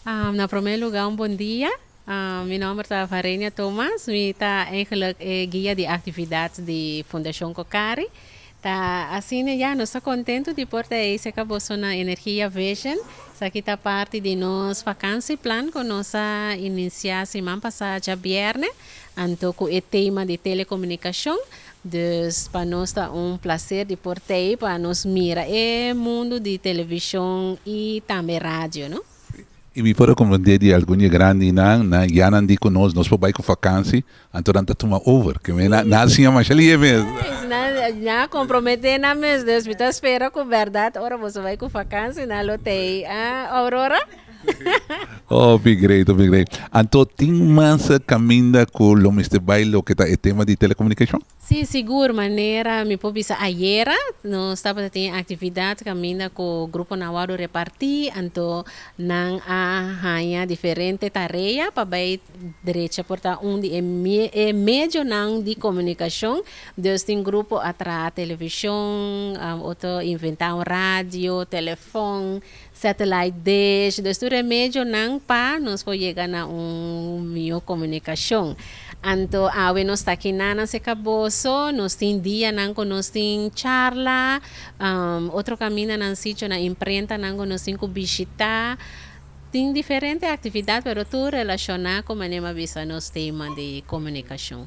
Na promé lugá, un bon dia. Mi nòmber ta Varenia Thomas. Mi ta eigenlijk guia di aktividat di Fundashon Cocari. Ta asina ya, nos ta kontentu di por ta serka boso na Energia Vision. Esaki ta parti di nos vakantieplan ku nos a inisiá siman pasá djabièrnè. Anto ku e tema di telekomunikashon. Dus pa nos ta un plaser di por ta pa nos mira e mundu di televishon i tambe radio, no? I mi por komprondé di algun grandinan nan ya nan di ku nos nos por bai ku vakantie, anto nan ta tuma over. Ke men nan siña masha lihe mes. Nan komprometé nan mes, dus mi ta spera ku bèrdat ora boso bai ku vakantie nan lo tei. Ah, Aurora? Oh, be great, be great. Anto tin mas kaminda ku lo mester bai loke ta e tema di telekomunikashon? Sí, sigur, manera mi por bisa ayera, nos tabatin aktividat kaminda ku gruponan a wòrdu repartí, anto nan a haña diferente tarea pa bai drecha por ta un di e medionan di komunikashon. Dus tin grupo a traha televishon, otro inventá un radio, telefòn, satellite dish, dus tur e medionan pa nos por yega na un mihó komunikashon. Anto awe nos ta akinan serka boso, nos tin dianan ku nos tin charla, otro kamindanan sitio na imprentanan ku nos tin ku bishitá. Tin diferente aktividat, pero tur relashoná ku manera mi a bisa nos tema di komunikashon.